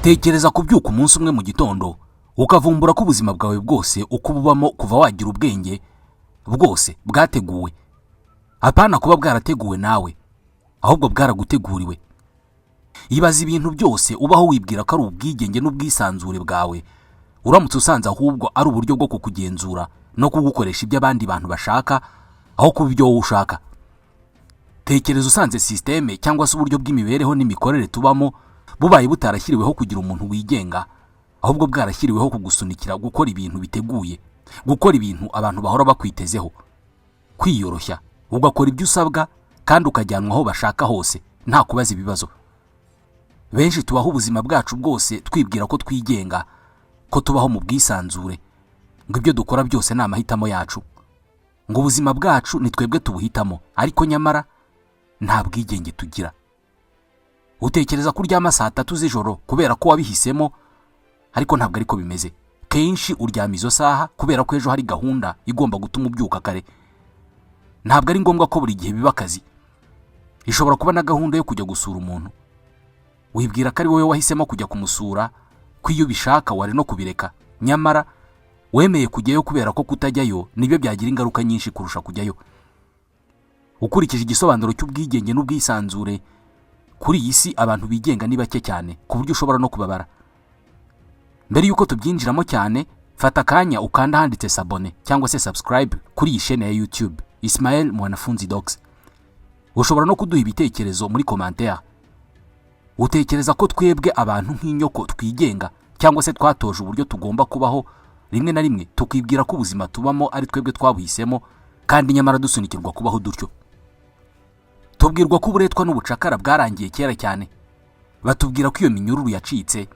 Tekereza kubyuka umunsi umwe mu gitondo, ukavumbura ko ubuzima bwawe bwose uko bubamo kuva wagira ubwenge bwose bwateguwe. Apana kuba bwarateguwe nawe, ahubwo bwaraguteguriwe. Ibaza ibintu byose ubaho wibwira ko ari ubwigenge n'ubwisanzure bwawe, uramutse usanze ahubwo ari uburyo bwo kukugenzura no kugukoresha ibyo abandi bantu bashaka aho kuba ibyo wowe ushaka. Tekereza usanze système cyangwa se uburyo bw'imibereho n'imikorere tubamo bubaye butarashyiriweho kugira umuntu wigenga, ahubwo bwarashyiriweho kugusunikira gukora ibintu biteguye, gukora ibintu abantu bahora bakwitezeho, kwiyoroshya ugakora ibyo usabwa kandi ukajyanwa aho bashaka hose nta kubaza ibibazo. Benshi tubaho ubuzima bwacu bwose twibwira ko twigenga, ko tubaho mu bwisanzure, ngo ibyo dukora byose ni amahitamo yacu, ngo ubuzima bwacu ni twebwe tubuhitamo, ariko nyamara nta bwigenge tugira. Utekereza ko uryama saa 3 z'ijoro kubera ko wabihisemo, ariko ntabwo ariko bimeze. Kenshi uryama izo saha kubera ko ejo hari gahunda igomba gutuma ubyuka kare. Ntabwo ari ngombwa ko buri gihe biba akazi, ishobora kuba na gahunda yo kujya gusura umuntu. Wibwira ko ari wowe wahisemo kujya kumusura, ko iyo ubishaka wari no kubireka, nyamara wemeye kujyayo kubera ko kutajyayo nibyo byagira ingaruka nyinshi kurusha kujyayo. Ukurikije igisobanuro cy'ubwigenge n'ubwisanzure, kuri iyi si abantu bigenga ni bake cyane ku buryo ushobora no kubabara. Mbere y'uko tubyinjiramo cyane, fata akanya ukanda ahanditse s'abonner cyangwa se subscribe kuri iyi chaîne ya YouTube Ismael Mwanafunzi Docs. Ushobora no kuduha ibitekerezo muri commentaire. Utekereza ko twebwe abantu nk'inyoko twigenga, cyangwa se twatoje uburyo tugomba kubaho, rimwe na rimwe tukibwira ko ubuzima tubamo ari twebwe twabuhisemo, kandi nyamara dusunikirwa kubaho dutyo? Tubwirwa ko uburetwa n'ubucakara bwarangiye kera cyane, batubwira ko iyo minyururu yacitse,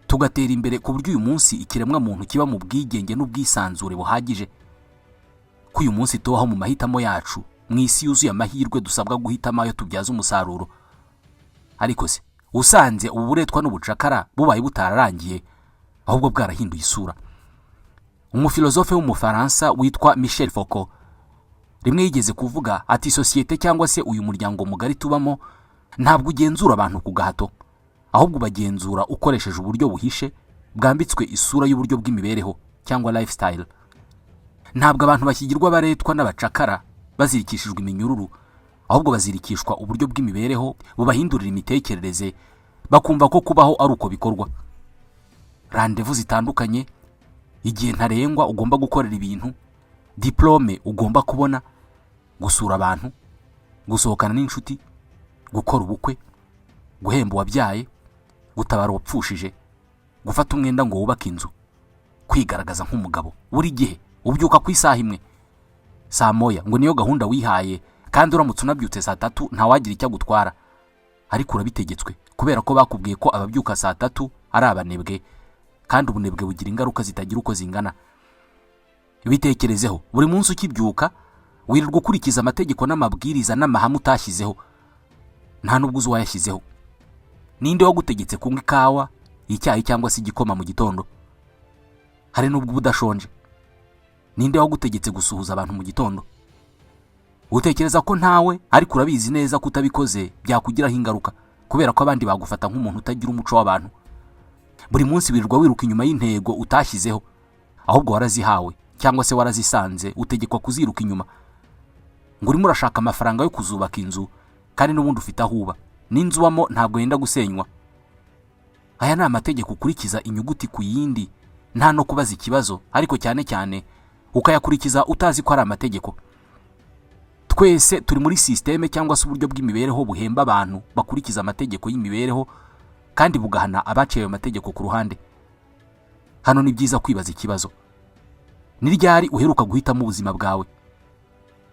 tugatera imbere ku buryo uyu munsi ikiremwamuntu kiba mu bwigenge n'ubwisanzure buhagije, ko uyu munsi tubaho mu mahitamo yacu, mu isi yuzuye amahirwe dusabwa guhitamo ayo tubyaza umusaruro. Ariko se usanze ubu buretwa n'ubucakara bubaye butararangiye, ahubwo bwarahinduye isura? Umufilozofe w'Umufaransa witwa Michel Foucault rimwe yigeze kuvuga ati: "Sosiyete cyangwa se uyu muryango mugari tubamo ntabwo ugenzura abantu ku gahato, ahubwo ubagenzura ukoresheje uburyo buhishe bwambitswe isura y'uburyo bw'imibereho cyangwa lifestyle." Ntabwo abantu bakigirwa abaretwa n'abacakara bazirikishijwe iminyururu, ahubwo bazirikishwa uburyo bw'imibereho bubahindurira imitekerereze, bakumva ko kubaho ari uko bikorwa. Rendez-vous zitandukanye, igihe ntarengwa ugomba gukorera ibintu, diplôme ugomba kubona, gusura abantu, gusohokana n'inshuti, gukora ubukwe, guhemba uwabyaye, gutabara uwapfushije, gufata umwenda ngo wubake inzu, kwigaragaza nk'umugabo, buri gihe ubyuka ku isaha imwe, saa 1, ngo niyo gahunda wihaye, kandi uramutse unabyutse saa 3 ntawagira icyo agutwara, ariko urabitegetswe kubera ko bakubwiye ko ababyuka saa 3 ari abanebwe, kandi ubunebwe bugira ingaruka zitagira uko zingana. Bitekerezeho: buri munsi ukibyuka wirirwa ukurikiza amategeko n'amabwiriza n'amahame utashyizeho, nta n'ubwo uzi uwayashyizeho. Ninde wagutegetse kunywa ikawa, icyayi cyangwa se igikoma mu gitondo, hari n'ubwo uba udashonje? Ninde wagutegetse gusuhuza abantu mu gitondo? Utekereza ko ntawe, ariko urabizi neza ko utabikoze byakugiraho ingaruka, kubera ko abandi bagufata nk'umuntu utagira umuco w'abantu. Buri munsi wirirwa wiruka inyuma y'intego utashyizeho, ahubwo warazihawe cyangwa se warazisanze, utegekwa kuziruka inyuma, ngo urimo urashaka amafaranga yo kuzubaka inzu, kandi n'ubundi ufite aho uba, n'inzu ubamo ntabwo yenda gusenywa. Aya ni amategeko ukurikiza inyuguti ku yindi nta no kubaza ikibazo, ariko cyane cyane ukayakurikiza utazi ko ari amategeko. Twese turi muri système cyangwa se uburyo bw'imibereho buhemba abantu bakurikiza amategeko y'imibereho kandi bugahana abaciye ayo mategeko ku ruhande. Hano ni byiza kwibaza ikibazo: ni ryari uheruka guhitamo ubuzima bwawe?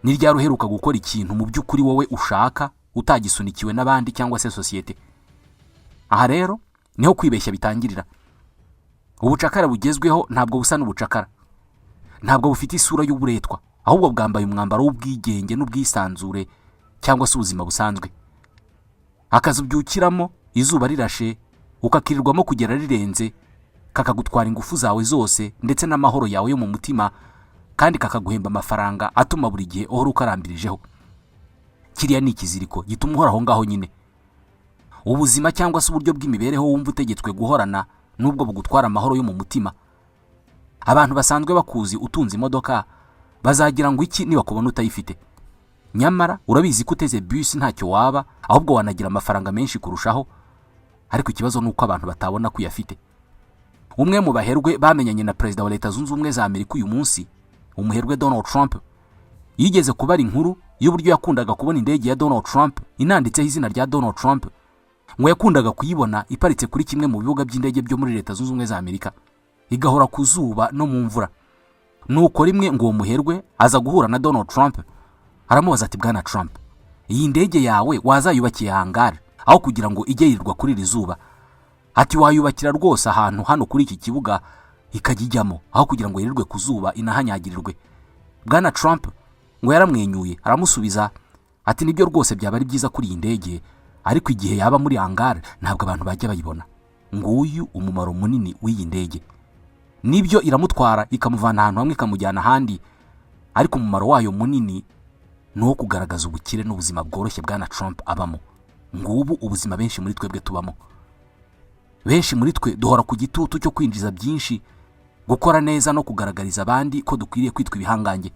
Ni ryari uheruka gukora ikintu mu by'ukuri wowe ushaka, utagisunikiwe n'abandi cyangwa se sosiyete? Aha rero niho kwibeshya bitangirira. Ubucakara bugezweho ntabwo busa n'ubucakara, ntabwo bufite isura y'uburetwa, ahubwo bwambaye umwambaro w'ubwigenge n'ubwisanzure cyangwa se ubuzima busanzwe. Akazi ubyukiramo izuba rirashe, ukakirirwamo kugera rirenze, kakagutwara ingufu zawe zose ndetse n'amahoro yawe yo mu mutima, kandi kakaguhemba amafaranga atuma buri gihe uhora ukarambirijeho. Kiriya ni ikiziriko gituma uhora aho ngaho nyine. Ubuzima cyangwa se uburyo bw'imibereho wumva utegetswe guhorana nubwo bugutwara amahoro yo mu mutima. Abantu basanzwe bakuzi utunze imodoka bazagira ngo iki nibakubona utayifite? Nyamara urabizi ko uteze bisi ntacyo waba, ahubwo wanagira amafaranga menshi kurushaho, ariko ikibazo ni uko abantu batabona ko uyafite. Umwe mu baherwe bamenyanye na Perezida wa Leta Zunze Ubumwe za Amerika uyu munsi, umuherwe Donald Trump, yigeze kubara inkuru y'uburyo yakundaga kubona indege ya Donald Trump inanditseho izina rya Donald Trump. Ngo yakundaga kuyibona iparitse kuri kimwe mu bibuga by'indege byo muri Leta Zunze Ubumwe za Amerika, igahora ku zuba no mu mvura. Nuko rimwe ngo uwo muherwe aza guhura na Donald Trump, aramubaza ati: "Bwana Trump, iyi ndege yawe wazayubakiye hangar aho kugira ngo ijye yirirwa kuri iri zuba?" Ati: "Wayubakira rwose ahantu hano kuri iki kibuga ikajya ijyamo aho kugira ngo yirirwe ku zuba inahanyagirirwe." Bwana Trump ngo yaramwenyuye, aramusubiza ati: "Nibyo rwose, byaba ari byiza kuri iyi ndege, ariko igihe yaba muri hangar ntabwo abantu bajya bayibona." Nguyu umumaro munini w'iyi ndege. Nibyo, iramutwara ikamuvana ahantu hamwe ikamujyana ahandi, ariko umumaro wayo munini ni uwo kugaragaza ubukire n'ubuzima bworoshye bwana Trump abamo. Ngubu ubuzima benshi muri twebwe tubamo. Benshi muri twe duhora ku gitutu cyo kwinjiza byinshi, gukora neza no kugaragariza abandi ko dukwiriye kwitwa ibihangange.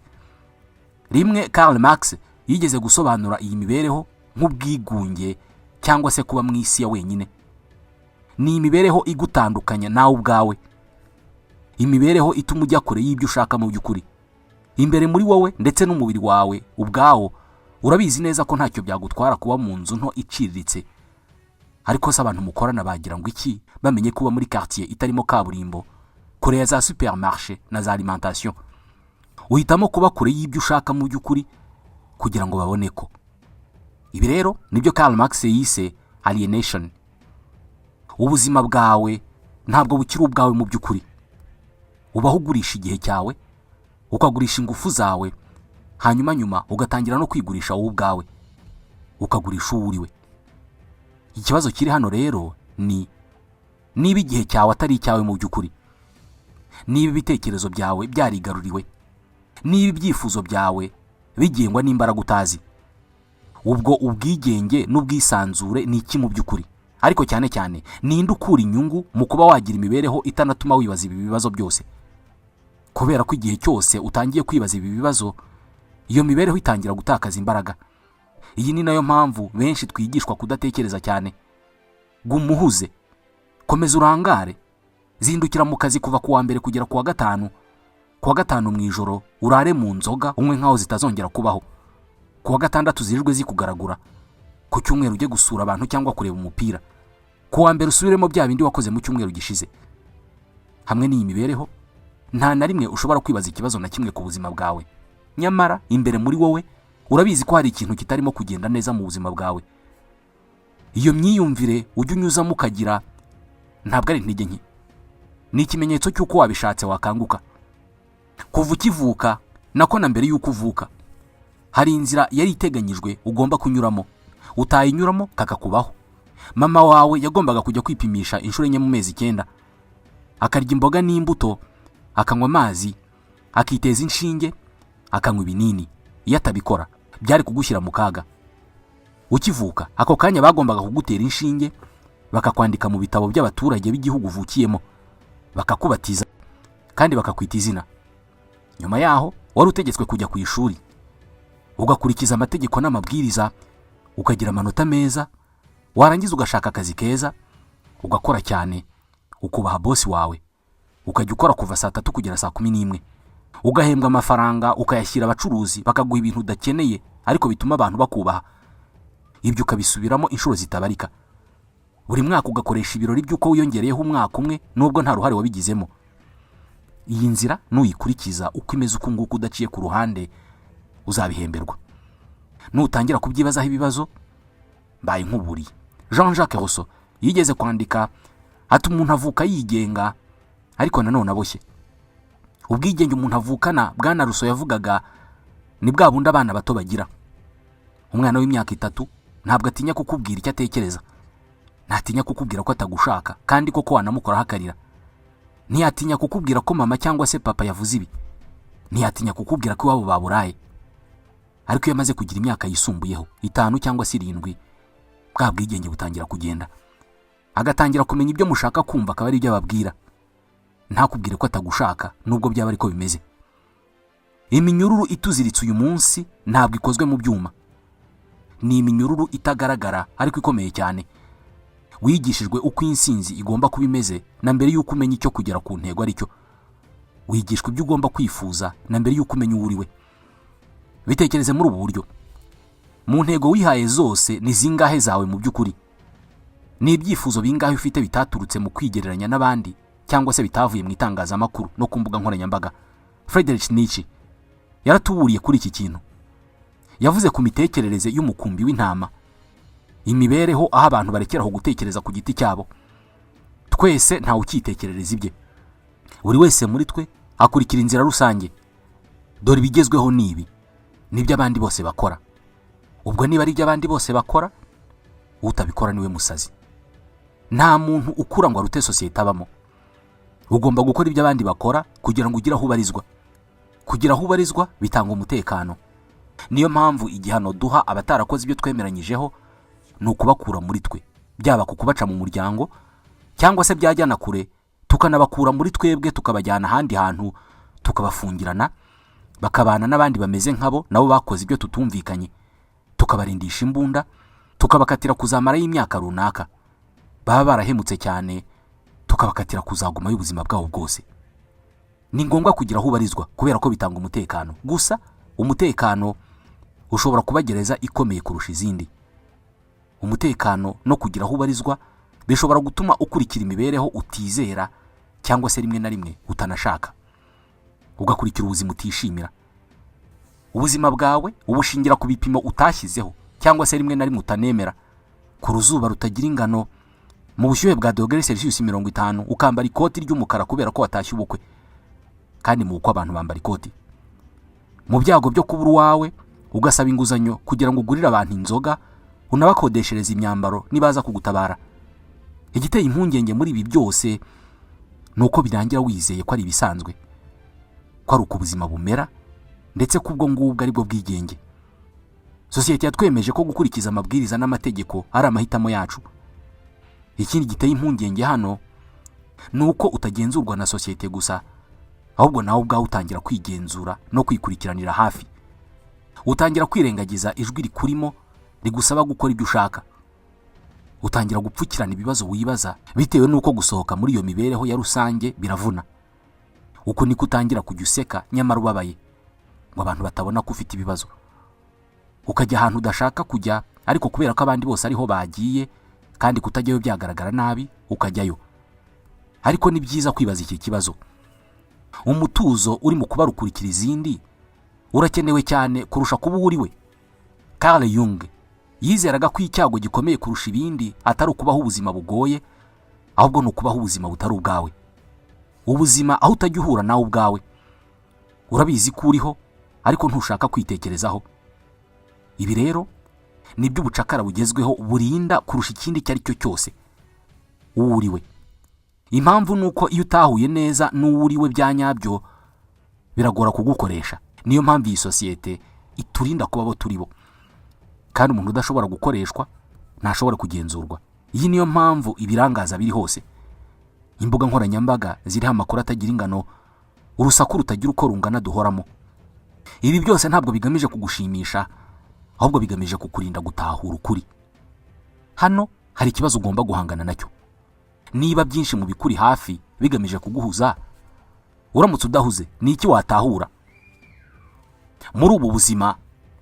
Rimwe Karl Marx yigeze gusobanura iyi mibereho nk'ubwigunge cyangwa se kuba mu isi ya wenyine. Ni imibereho igutandukanya nawe ubwawe, imibereho ituma ujya kure y'ibyo ushaka mu by'ukuri imbere muri wowe ndetse n'umubiri wawe ubwawo. Urabizi neza ko ntacyo byagutwara kuba mu nzu nto iciriritse, ariko se abantu mukorana bagira ngo iki bamenye kuba muri quartier itarimo kaburimbo, kure ya za supermarché na za alimentation? Uhitamo kuba kure y'ibyo ushaka mu by'ukuri kugira ngo babone ko. Ibi rero nibyo Karl Marx yise alienation. Ubuzima bwawe ntabwo bukiri ubwawe mu by'ukuri. Ubaho ugurisha igihe cyawe, ukagurisha ingufu zawe, hanyuma nyuma ugatangira no kwigurisha wowe ubwawe, ukagurisha uwo uriwe. Ikibazo kiri hano rero ni niba igihe cyawe atari icyawe mu by'ukuri, niba ibitekerezo byawe byarigaruriwe, niba ibyifuzo byawe bigengwa n'imbaraga utazi, ubwo ubwigenge n'ubwisanzure ni iki mu by'ukuri? Ariko cyane cyane, ninde ukura inyungu mu kuba wagira imibereho itanatuma wibaza ibi bibazo byose? Kubera ko igihe cyose utangiye kwibaza ibi bibazo, iyo mibereho itangira gutakaza imbaraga. Iyi ni nayo mpamvu benshi twigishwa kudatekereza cyane. Guma uhuze, komeza urangare, zindukira mu kazi kuva ku wa mbere kugera ku wa gatanu, ku wa gatanu mu ijoro urare mu nzoga, unywe nk'aho zitazongera kubaho, ku wa gatandatu zirirwe zikugaragura, ku cyumweru ujye gusura abantu cyangwa kureba umupira, ku wa mbere usubiremo bya bindi wakoze mu cyumweru gishize. Hamwe n'iyi mibereho, nta na rimwe ushobora kwibaza ikibazo na kimwe ku buzima bwawe. Nyamara imbere muri wowe urabizi ko hari ikintu kitarimo kugenda neza mu buzima bwawe. Iyo myiyumvire ujya unyuzamo ukagira ntabwo ari intege nke, ni ikimenyetso cy'uko wabishatse wakanguka. Kuva ukivuka, nako na mbere y'uko uvuka, hari inzira yari iteganyijwe ugomba kunyuramo, utayinyuramo kakakubaho. Mama wawe yagombaga kujya kwipimisha inshuro 4 mu mezi 9, akarya imboga n'imbuto, akanywa amazi, akiteza inshinge, akanywa ibinini. Iyo atabikora byari kugushyira mu kaga. Ukivuka ako kanya bagombaga kugutera inshinge, bakakwandika mu bitabo by'abaturage b'igihugu uvukiyemo, bakakubatiza kandi bakakwita izina. Nyuma yaho wari utegetswe kujya ku ishuri, ugakurikiza amategeko n'amabwiriza, ukagira amanota meza, warangiza ugashaka akazi keza, ugakora cyane, ukubaha bosi wawe, ukajya ukora kuva saa 3 kugera saa 11, ugahembwa amafaranga, ukayashyira abacuruzi bakaguha ibintu udakeneye ariko bituma abantu bakubaha. Ibyo ukabisubiramo inshuro zitabarika. Buri mwaka ugakoresha ibirori by'uko wiyongereyeho umwaka umwe nubwo nta ruhare wabigizemo. Iyi nzira nuyikurikiza uko imeze uku nguku udaciye ku ruhande, uzabihemberwa. Nutangira kubyibazaho ibibazo, mbaye nkuburiye. Jean Jacques Rousseau yigeze kwandika ati: "Umuntu avuka yigenga ariko nanone aboshye." Ubwigenge umuntu avukana, bwana Rousseau yavugaga, ni bwa bundi abana bato bagira. Umwana w'imyaka 3 ntabwo atinya kukubwira icyo atekereza, ntatinya kukubwira ko atagushaka kandi koko wanamukoraho akarira, ntiyatinya kukubwira ko mama cyangwa se papa yavuze ibi, ntiyatinya kukubwira ko iwabo baburaye. Ariko iyo amaze kugira imyaka yisumbuyeho 5 cyangwa se 7. Bwa bwigenge butangira kugenda, agatangira kumenya ibyo mushaka kumva, akaba ari ibyo ababwira, ntakubwire ko atagushaka nubwo byaba ariko bimeze. Iminyururu ituziritse uyu munsi ntabwo ikozwe mu byuma, ni iminyururu itagaragara ariko ikomeye cyane. Wigishijwe uko insinzi igomba kuba imeze na mbere y'uko umenya icyo kugera ku ntego aricyo. Wigishwa ibyo ugomba kwifuza na mbere y'uko umenya uwo uri we. Bitekereze muri ubu buryo: mu ntego wihaye zose, ni zingahe zawe mu by'ukuri? Ni ibyifuzo bingahe ufite bitaturutse mu kwigereranya n'abandi cyangwa se bitavuye mu itangazamakuru no ku mbuga nkoranyambaga? Friedrich Nietzsche yaratuburiye kuri iki kintu. Yavuze ku mitekerereze y'umukumbi w'intama, imibereho aho abantu barekeraho gutekereza ku giti cyabo. Twese ntawe ukitekerereza ibye, buri wese muri twe akurikira inzira rusange. Dore ibigezweho ni ibi, nibyo abandi bose bakora. Ubwo niba ari ibyo abandi bose bakora, utabikora niwe musazi. Nta muntu ukura ngo arute sosiyete abamo. Ugomba gukora ibyo abandi bakora kugira ngo ugire aho ubarizwa. Kugira aho ubarizwa bitanga umutekano. Niyo mpamvu igihano duha abatarakoze ibyo twemeranyijeho ni ukubakura muri twe, byaba ku kubaca mu muryango cyangwa se byajyana kure tukanabakura muri twebwe, tukabajyana ahandi hantu, tukabafungirana, bakabana n'abandi bameze nkabo nabo bakoze ibyo tutumvikanye, tukabarindisha imbunda, tukabakatira kuzamarayo imyaka runaka. Baba barahemutse cyane, tukabakatira kuzagumayo ubuzima bwabo bwose. Ni ngombwa kugira aho ubarizwa kubera ko bitanga umutekano. Gusa umutekano ushobora kuba gereza ikomeye kurusha izindi. Umutekano no kugira aho ubarizwa bishobora gutuma ukurikira imibereho utizera cyangwa se rimwe na rimwe utanashaka, ugakurikira ubuzima utishimira. Ubuzima bwawe ubushingira ku bipimo utashyizeho cyangwa se rimwe na rimwe utanemera. Ku ruzuba rutagira ingano, mu bushyuhe bwa dogere Celsius 50, ukambara ikoti ry'umukara kubera ko watashye ubukwe, kandi mu bukwe abantu bambara ikoti. Mu byago byo kubura uwawe, ugasaba inguzanyo kugira ngo ugurire abantu inzoga, unabakodeshereza imyambaro nibaza kugutabara. Igiteye impungenge muri ibi byose ni uko birangira wizeye ko ari ibisanzwe, ko ari uko ubuzima bumera, ndetse ko ubwo ngubwo ari bwo bwigenge. Sosiyete yatwemeje ko gukurikiza amabwiriza n'amategeko ari amahitamo yacu. Ikindi giteye impungenge hano ni uko utagenzurwa na sosiyete gusa, ahubwo nawe ubwawe utangira kwigenzura no kwikurikiranira hafi. Utangira kwirengagiza ijwi rikurimo rigusaba gukora ibyo ushaka. Utangira gupfukirana ibibazo wibaza bitewe n'uko gusohoka muri iyo mibereho ya rusange biravuna. Uko niko utangira kujya useka nyamara ubabaye, ngo abantu batabona ko ufite ibibazo. Ukajya ahantu udashaka kujya, ariko kubera ko abandi bose ariho bagiye kandi kutajyayo byagaragara nabi, ukajyayo. Ariko ni byiza kwibaza iki kibazo: umutuzo uri mu kuba rukurikira izindi urakenewe cyane kurusha kuba uwo uri we? Carl Jung yizeraga ko icyago gikomeye kurusha ibindi atari ukubaho ubuzima bugoye, ahubwo ni ukubaho ubuzima butari ubwawe, ubuzima aho utajya uhura nawe ubwawe. Urabizi ko uriho, ariko ntushaka kwitekerezaho. Ibi rero ni byo ubucakara bugezweho burinda kurusha ikindi icyo ari cyo cyose, uwo uri we. Impamvu ni uko iyo utahuye neza n'uwo uri we bya nyabyo, biragora kugukoresha. Niyo mpamvu iyi sosiyete iturinda kuba abo turi bo, kandi umuntu udashobora gukoreshwa ntashobora kugenzurwa. Iyi niyo mpamvu ibirangaza biri hose, imbuga nkoranyambaga ziriho amakuru atagira ingano, urusaku rutagira uko rungana duhoramo. Ibi byose ntabwo bigamije kugushimisha, ahubwo bigamije kukurinda gutahura ukuri. Hano hari ikibazo ugomba guhangana nacyo: niba byinshi mu bikuri hafi bigamije kuguhuza, uramutse udahuze, ni iki watahura muri ubu buzima?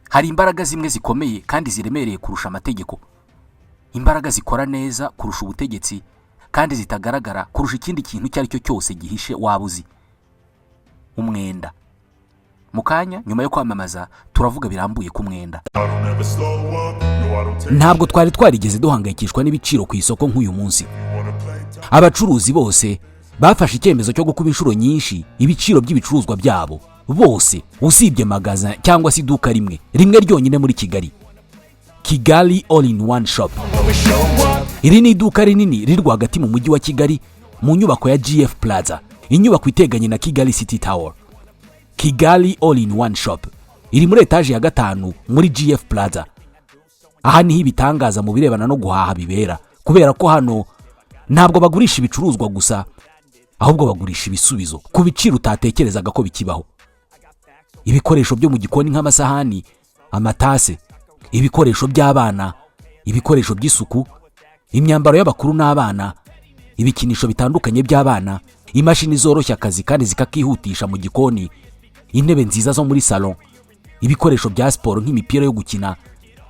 Hari imbaraga zimwe zikomeye kandi ziremereye kurusha amategeko, imbaraga zikora neza kurusha ubutegetsi kandi zitagaragara kurusha ikindi kintu icyo ari cyo cyose gihishe waba uzi: umwenda. Mu kanya nyuma yo kwamamaza turavuga birambuye ku mwenda. I don't ever slow up, no, I don't take Ntabwo twari twarigeze duhangayikishwa n'ibiciro ku isoko nk'uyu munsi. You wanna play tough Abacuruzi bose bafashe icyemezo cyo gukuba inshuro nyinshi ibiciro by'ibicuruzwa byabo, bose usibye magasin cyangwa se iduka rimwe rimwe ryonyine muri Kigali, Kigali All in One Shop. Iri ni iduka rinini riri rwagati mu Mujyi wa Kigali, mu nyubako ya GF Plaza, inyubako iteganye na Kigali City Tower. Kigali All in One Shop iri muri etaje ya gatanu muri GF Plaza. Aha niho ibitangaza mu birebana no guhaha bibera, kubera ko hano ntabwo bagurisha ibicuruzwa gusa, ahubwo bagurisha ibisubizo ku biciro utatekerezaga ko bikibaho. Ibikoresho byo mu gikoni nk'amasahani, amatase, ibikoresho by'abana, ibikoresho by'isuku, imyambaro y'abakuru n'abana, ibikinisho bitandukanye by'abana, imashini zoroshya akazi kandi zikakihutisha mu gikoni, intebe nziza zo muri salon, ibikoresho bya siporo nk'imipira yo gukina,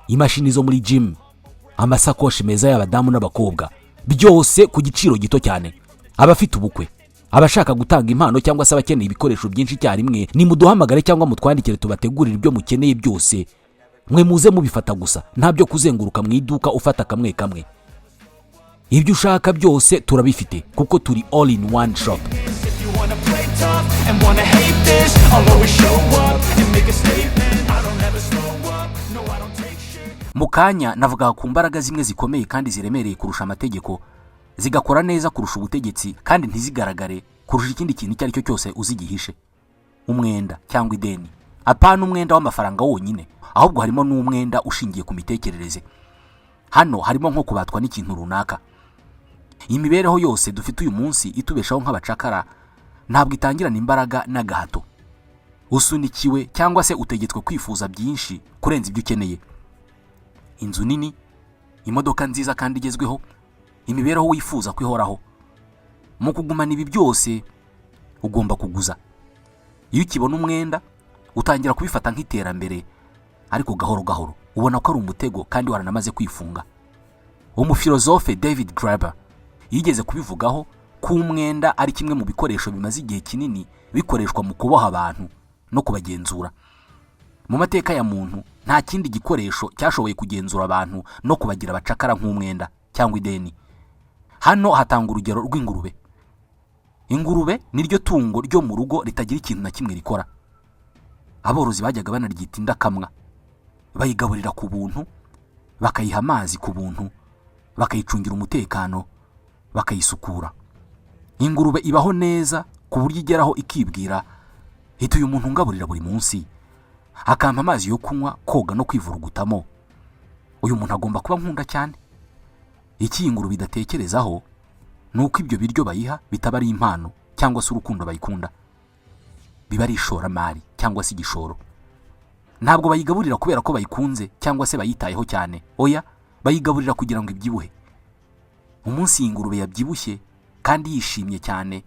imashini zo muri gym, amasakoshi meza y'abadamu n'abakobwa, byose ku giciro gito cyane. Abafite ubukwe, abashaka gutanga impano cyangwa se abakeneye ibikoresho byinshi icyarimwe, nimuduhamagare cyangwa mutwandikire tubategurire ibyo mukeneye byose. Mwe muze mubifata gusa, nta byo kuzenguruka mu iduka ufata kamwe kamwe. Ibyo ushaka byose turabifite kuko turi All in One Shop. If you wanna play tough and wanna hate this, I'll always show up and make a statement. I don't ever slow up, no, I don't take shit. Mu kanya navugaga ku mbaraga zimwe zikomeye kandi ziremereye kurusha amategeko, zigakora neza kurusha ubutegetsi kandi ntizigaragare kurusha ikindi kintu icyo ari cyo cyose uzigihishe: umwenda cyangwa ideni. Apana umwenda w'amafaranga wonyine, ahubwo harimo n'umwenda ushingiye ku mitekerereze. Hano harimo nko kubatwa n'ikintu runaka. Imibereho yose dufite uyu munsi itubeshaho nk'abacakara ntabwo itangirana imbaraga n'agahato. Usunikiwe cyangwa se utegetswe kwifuza byinshi kurenza ibyo ukeneye: inzu nini, imodoka nziza kandi igezweho, imibereho wifuza ko ihoraho. Mu kugumana ibi byose ugomba kuguza. Iyo ukibona umwenda utangira kubifata nk'iterambere, ariko gahoro gahoro ubona ko ari umutego kandi waranamaze kwifunga. Umufilozofe David Graeber yigeze kubivugaho ko umwenda ari kimwe mu bikoresho bimaze igihe kinini bikoreshwa mu kuboha abantu no kubagenzura. Mu mateka ya muntu, nta kindi gikoresho cyashoboye kugenzura abantu no kubagira abacakara nk'umwenda cyangwa ideni. Hano hatanga urugero rw'ingurube. Ingurube ni ryo tungo ryo mu rugo ritagira ikintu na kimwe rikora. Aborozi bajyaga banaryita indakamwa. Bayigaburira ku buntu, bakayiha amazi ku buntu, bakayicungira umutekano, bakayisukura. Ingurube ibaho neza ku buryo igeraho ikibwira iti: "Uyu muntu ungaburira buri munsi, akampa amazi yo kunywa, koga no kwivurugutamo, uyu muntu agomba kuba nkunda cyane." Icyo iyi ngurube idatekerezaho ni uko ibyo biryo bayiha bitaba ari impano cyangwa se urukundo bayikunda, biba ari ishoramari cyangwa se igishoro. Ntabwo bayigaburira kubera ko bayikunze cyangwa se bayitayeho cyane. Oya, bayigaburira kugira ngo ibyibuhe. Umunsi iyi ngurube yabyibushye kandi yishimye cyane,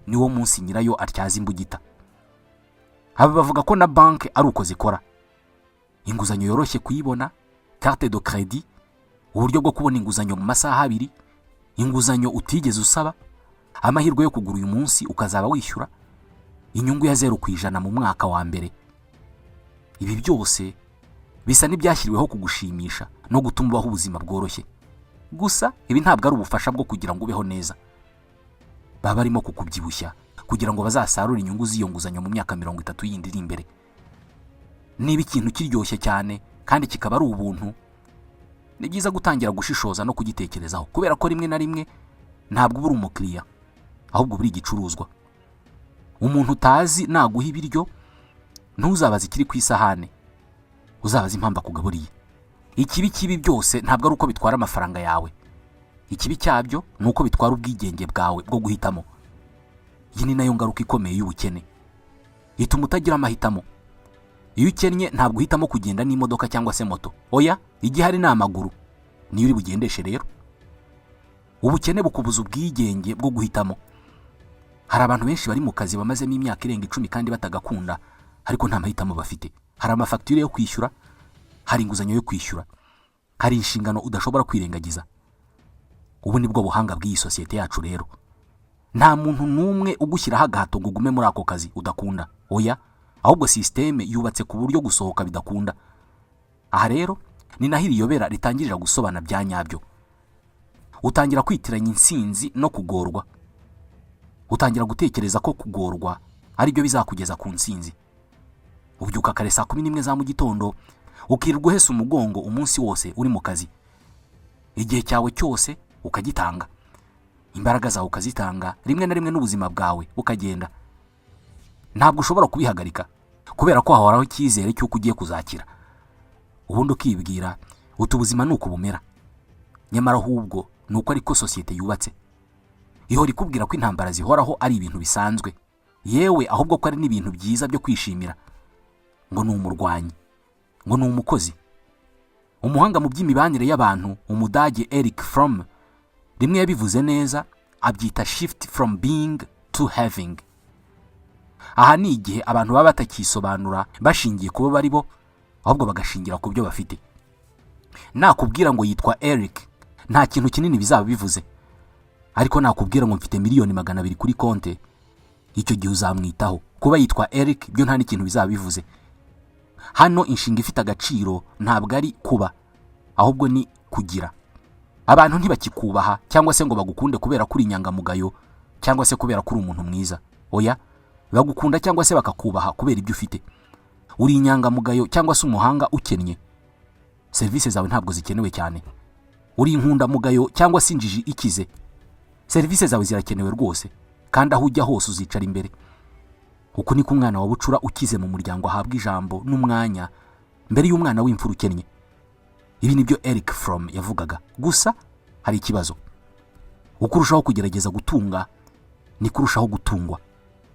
niwo munsi nyirayo atyaza imbugita. Aba bavuga ko na banki ari uko zikora. Inguzanyo yoroshye kuyibona, carte de crédit, uburyo bwo kubona inguzanyo mu masaha 2, inguzanyo utigeze usaba, amahirwe yo kugura uyu munsi ukazaba wishyura inyungu ya 0% mu mwaka wa mbere, ibi byose bisa n'ibyashyiriweho kugushimisha no gutuma ubaho ubuzima bworoshye gusa. Ibi ntabwo ari ubufasha bwo kugira ngo ubeho neza. Baba barimo kukubyibushya kugira ngo bazasarure inyungu z'iyo nguzanyo mu myaka 30 yindi iri imbere. Niba ikintu kiryoshye cyane kandi kikaba ari ubuntu, ni byiza gutangira gushishoza no kugitekerezaho, kubera ko rimwe na rimwe ntabwo uba uri umukiriya, ahubwo uba uri igicuruzwa. Umuntu utazi naguha ibiryo, ntuzabaze ikiri ku isahane, uzabaze impamvu akugaburiye. Ikibi kibi byose ntabwo ari uko bitwara amafaranga yawe, ikibi cyabyo ni uko bitwara ubwigenge bwawe bwo guhitamo. Iyi ni nayo ngaruka ikomeye y'ubukene: ituma utagira amahitamo. Iyo ukennye ntabwo uhitamo kugenda n'imodoka cyangwa se moto. Oya, igihari ni amaguru, niyo uri bugendeshe. Rero ubukene bukubuza ubwigenge bwo guhitamo. Hari abantu benshi bari mu kazi bamazemo imyaka irenga 10 kandi batagakunda, ariko nta mahitamo bafite. Hari amafagitire yo kwishyura, hari inguzanyo yo kwishyura, hari inshingano udashobora kwirengagiza. Ubu ni bwo buhanga bw'iyi sosiyete yacu. Rero nta muntu n'umwe ugushyiraho agahato ngo ugume muri ako kazi udakunda. Oya, ahubwo sisiteme yubatse ku buryo gusohoka bidakunda. Aha rero ni naho iri yobera ritangirira gusobana bya nyabyo. Utangira kwitiranya insinzi no kugorwa, utangira gutekereza ko kugorwa ari byo bizakugeza ku nsinzi. Ubyuka kare saa 11 za mu gitondo, ukirirwa uhese umugongo umunsi wose uri mu kazi, igihe cyawe cyose ukagitanga, imbaraga zawe ukazitanga, rimwe na rimwe n'ubuzima bwawe bukagenda. Ntabwo ushobora kubihagarika kubera ko hahoraho icyizere cy'uko ugiye kuzakira. Ubundi ukibwira Utu ubuzima ni uku bumera, nyamara ahubwo ni uko ariko sosiyete yubatse, ihora ikubwira ko intambara zihoraho ari ibintu bisanzwe, yewe ahubwo ko ari n'ibintu byiza byo kwishimira, ngo ni umurwanyi, ngo ni umukozi. Umuhanga mu by'imibanire y'abantu, Umudage Eric Fromm, rimwe yabivuze neza, abyita "shift from being to having". Aha ni igihe abantu baba batakisobanura bashingiye kuba bari bo, ahubwo bagashingira ku byo bafite. Nakubwira ngo yitwa Eric, nta kintu kinini bizaba bivuze, ariko nakubwira ngo mfite miliyoni 200 kuri konte, icyo gihe uzamwitaho. Kuba yitwa Eric byo nta n'ikintu bizaba bivuze. Hano inshinga ifite agaciro ntabwo ari kuba, ahubwo ni kugira. Abantu ntibakikubaha cyangwa se ngo bagukunde kubera ko uri inyangamugayo cyangwa se kubera ko uri umuntu mwiza. Oya, bagukunda cyangwa se bakakubaha kubera ibyo ufite. Uri inyangamugayo cyangwa se umuhanga ukennye, serivisi zawe ntabwo zikenewe cyane. Uri inkundamugayo cyangwa se injiji ikize, serivisi zawe zirakenewe rwose, kandi aho ujya hose uzicara imbere. Uku niko umwana wa bucura ukize mu muryango ahabwa ijambo n'umwanya mbere y'umwana w'imfura ukennye. Ibi nibyo Eric Fromm yavugaga. Gusa hari ikibazo: uko urushaho kugerageza gutunga, niko urushaho gutungwa,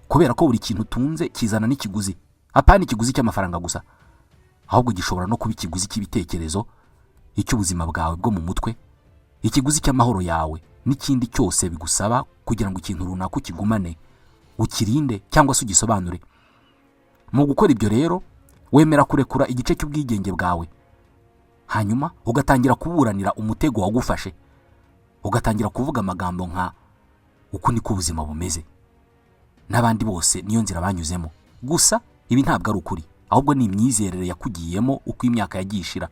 kubera ko buri kintu utunze kizana n'ikiguzi. Apana ikiguzi cy'amafaranga gusa, ahubwo gishobora no kuba ikiguzi cy'ibitekerezo, icy'ubuzima bwawe bwo mu mutwe, ikiguzi cy'amahoro yawe n'ikindi cyose bigusaba kugira ngo ikintu runaka ukigumane, ukirinde cyangwa se ugisobanure. Mu gukora ibyo rero, wemera kurekura igice cy'ubwigenge bwawe, hanyuma ugatangira kuburanira umutego wagufashe, ugatangira kuvuga amagambo nka "Uku niko ubuzima bumeze, n'abandi bose niyo nzira banyuzemo." Gusa ibi ntabwo ari ukuri, ahubwo ni imyizerere yakugiyemo uko imyaka yagiye ishira.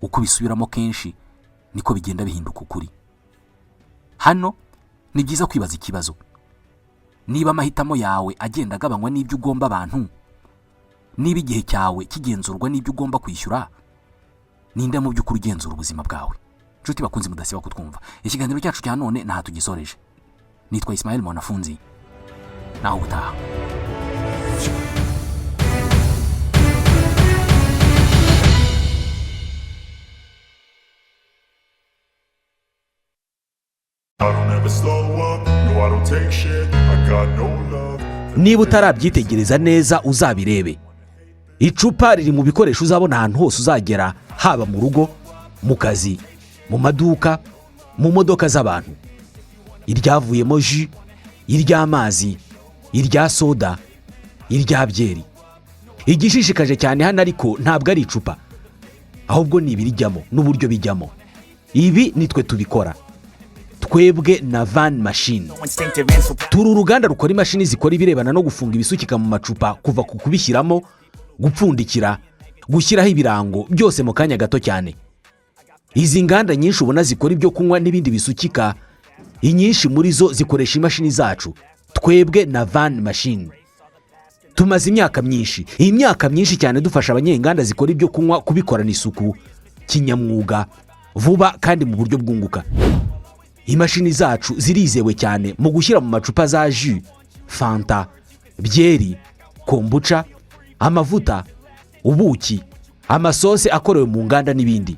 Uko ubisubiramo kenshi, niko bigenda bihinduka ukuri. Hano ni byiza kwibaza ikibazo: niba amahitamo yawe agenda agabanywa n'ibyo ugomba abantu, niba igihe cyawe kigenzurwa n'ibyo ugomba kwishyura, ninde mu by'ukuri ugenzura ubuzima bwawe? Inshuti bakunze mudasiba kutwumva, ikiganiro cyacu cya none ntaha tugisoreje. Nitwa Ismael Mwanafunzi, naho ubutaha. I don't ever slow up, no, I don't take shit. I got no love. Niba utarabyitegereza neza, uzabirebe. Icupa riri mu bikoresho uzabona ahantu hose uzagera, haba mu rugo, mu kazi, mu maduka, mu modoka z'abantu: iryavuyemo jus, iry'amazi, irya soda, irya byeri. Igishishikaje cyane hano ariko ntabwo ari icupa, ahubwo ni ibirijyamo n'uburyo bijyamo. Ibi nitwe tubikora, twebwe na Van Machine. Instinctive and so Turi uruganda rukora imashini zikora ibirebana no gufunga ibisukika mu macupa, kuva ku kubishyiramo, gupfundikira, gushyiraho ibirango, byose mu kanya gato cyane. Izi nganda nyinshi ubona zikora ibyo kunywa n'ibindi bisukika, inyinshi muri zo zikoresha imashini zacu, twebwe na Van Machine. Tumaze imyaka myinshi, iyi myaka myinshi cyane, dufasha abanyenganda zikora ibyo kunywa kubikorana isuku, kinyamwuga, vuba kandi mu buryo bwunguka. Imashini zacu zirizewe cyane mu gushyira mu macupa za jus, fanta, byeri, kombucha, amavuta, ubuki, amasose akorewe mu nganda n'ibindi.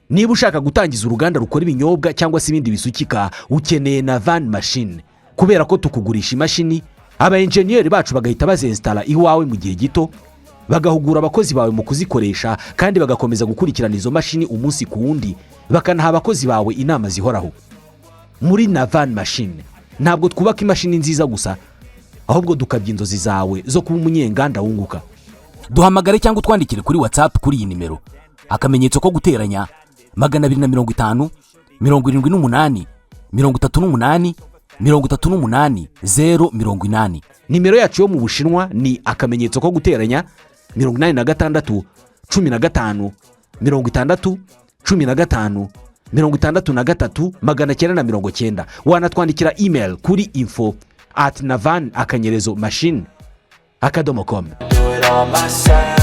Niba ushaka gutangiza uruganda rukora ibinyobwa cyangwa se ibindi bisukika, ukeneye na Van Machine, kubera ko tukugurisha imashini, aba enjeniyeri bacu bagahita bazinsitara iwawe mu gihe gito, bagahugura abakozi bawe mu kuzikoresha, kandi bagakomeza gukurikirana izo mashini umunsi ku wundi, bakanaha abakozi bawe inama zihoraho. Muri na Van Machine ntabwo twubaka imashini nziza gusa, ahubwo dukabya inzozi zawe zo kuba umunyenganda wunguka. Duhamagare cyangwa utwandikire kuri WhatsApp kuri iyi nimero: akamenyetso ko guteranya, 250 78 38 38 080. Nimero yacu yo mu Bushinwa ni akamenyetso ko guteranya, 86 15 60 15 63 990. Wanatwandikira email kuri info@navan_machine.com. Do it all myself.